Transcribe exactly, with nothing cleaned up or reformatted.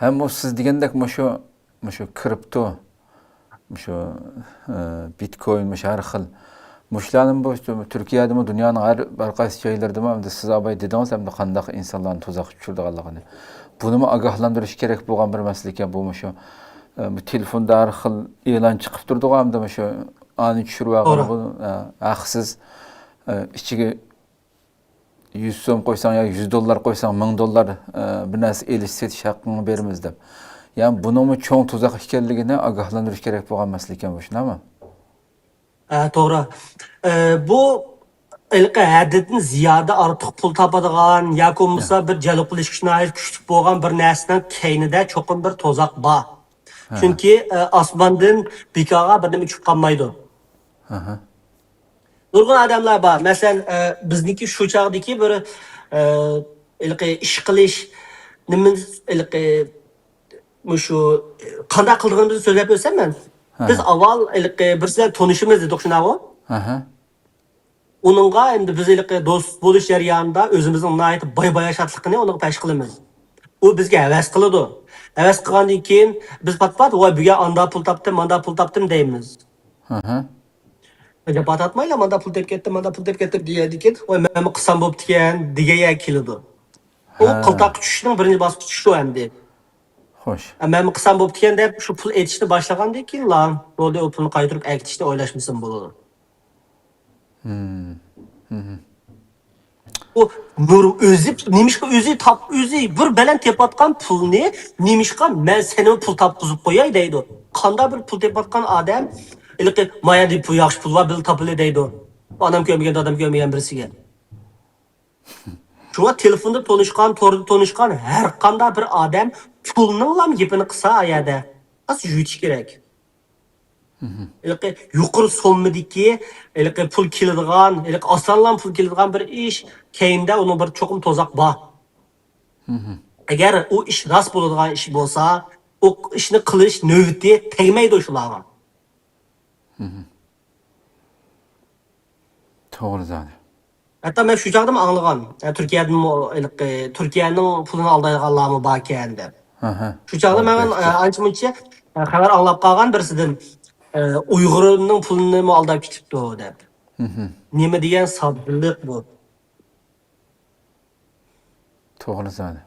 ھەم ئۇ سىز دېگەندەك مۇشۇ، مۇشۇ كرىپتو، مۇشۇ، ئە، بىتكوين، مۇشۇ ھەر خىل. مۇشۇلارنى بۇ تۈركىيەدىمۇ، دۇنيانىڭ ھەر، ھەر قايسى جايلىرىدىمۇ، ئەمدى سىز ئاباي دېدىڭىز، ئەمدى قانداق ئىنسانلارنى تۇزاققا چۈشۈرىدىغانلىقىنى. بۇنىمۇ ئاگاھلاندۇرۇش كېرەك بولغان بىر مەسىلە ئىكەن، بۇ مۇشۇ، ئە، بۇ تېلېفوندا ھەر خىل ئېلان چىقىپ تۇرىدىغۇ، ئەمدى مۇشۇ ئانى چۈشۈرۈۋالغان، توغرا، بۇ، ئە، ھەقسىز، ئە، ئىچىگە يۈز سوم قويساڭ يا يۈز دوللار قويساڭ، مىڭ دوللار، ئە، بىر نەرسە ئېلىش سېتىش ھەققىڭنى بېرىمىز دەپ. يەنى بۇنىڭمۇ چوڭ تۇزاق ئىكەنلىكىنى ئاگاھلاندۇرۇش كېرەك بولغان مەسىلە ئىكەن بۇ، شۇنداقمۇ؟ ھە، توغرا. ئە، بۇ ھېلىقى ھەددىدىن زىيادە ئارتۇق پۇل تاپىدىغان ياكى بولمىسا بىر جەلپ قىلىش كۈچى ناھايىتى كۈچلۈك بولغان بىر نەرسىنىڭ كەينىدە چوقۇم بىر تۇزاق بار. ھە. چۈنكى، ئە، ئاسماندىن بىكارغا بىر نېمە چۈشۈپ قالمايدۇ. ھە. نۇرغۇن ئادەملەر بار. مەسىلەن، ئە، بىزنىڭكى شۇ چاغدىكى بىر، ئە، ھېلىقى ئىش قىلىش، نېمىمىز، ھېلىقى مۇشۇ، ئە، قانداق قىلىدىغىنىمىزنى سۆزلەپ ئۆتسەم مەن. ھە. بىز ئاۋۋال ھېلىقى بىرسى بىلەن تونۇشىمىز دېدۇق، شۇنداقغۇ؟ ھە. ئۇنىڭغا ئەمدى بىز ھېلىقى دوست بولۇش جەريانىدا ئۆزىمىزنىڭ ناھايىتى باي-باياشاتلىقىنى ئۇنىڭغا پەش قىلىمىز. ئۇ بىزگە ھەۋەس قىلىدۇ. ھەۋەس قىلغاندىن كېيىن بىز پات-پات، ۋاي، بۈگۈن ئاندا پۇل تاپتىم، ماندا پۇل تاپتىم دەيمىز. ھە. جاپا تارتمايلا، ماندا پۇل تېپىپ كەتتىم، ماندا پۇل تېپىپ كەتتىم دېگەندىن كېيىن، ۋاي، مەنمۇ قىلسام بوپتىكەن دېگەن يەرگە كېلىدۇ. ئۇ ھە. قىلتاققا چۈشۈشنىڭ بىرىنچى باسقۇچى شۇ ئەمدى. خوش. ھە، مەنمۇ قىلسام بوپتىكەن دەپ شۇ پۇل ئېتىشنى باشلىغاندىن كېيىنلا، بولدى، ئۇ پۇلنى قايتۇرۇپ ئەكېتىشنى ئويلاشمىسىمۇ بولىدۇ. ھىم. ھىم. ئۇ نۇر ئۆزى، نېمىشقا ئۆزى تاپ-، ئۆزى بىر بەلەن تېپىۋاتقان پۇلنى نېمىشقا مەن سېنىڭ پۇل تاپقۇزۇپ قوياي دەيدۇ. قانداق بىر پۇل تېپىۋاتقان ئادەم، ھېلىقى، مايا دېگەن پۇل، ياخشى پۇل بار، بىللە تاپىلى دەيدۇ. ئانام كۆرمىگەن، دادام كۆرمىگەن بىرسىگە. شۇڭا تېلېفوندا تونۇشقان، توردا تونۇشقان ھەر قانداق بىر ئادەم پۇلنىڭلام گېپىنى قىلسا، ئا يەردە ئاز يۇيۇتۇش كېرەك. ھېلىقى يۇقىرى سوممىدىكى، ھېلىقى پۇل كېلىدىغان، ھېلىقى ئاسانلا پۇل كېلىدىغان بىر ئىش، كەينىدە ئۇنىڭ بىر چوقۇم تۇزاق بار. ئەگەر ئۇ ئىش راست بولىدىغان ئىش بولسا، ئۇ ئىشنى قىلىش نۆۋىتى تەگمەيدۇ شۇلارغا. توغرا زادى. ھەتتا مەن شۇ چاغدىمۇ ئاڭلىغان، ئە، تۈركىيەدىنمۇ ھېلىقى، تۈركىيەنىڭ پۇلىنى ئالدايدىغانلارمۇ باركەن دەپ. ئاھا. شۇ چاغدا مەن، ئە، ئانچە-مۇنچە، ئە، خەۋەر ئاڭلاپ قالغان بىرسىدىن، ئە، ئۇيغۇرنىڭ پۇلىنىمۇ ئالداپ كېتىپتۇ دەپ. نېمە دېگەن ساددىلىق بۇ؟ توغرا زادى.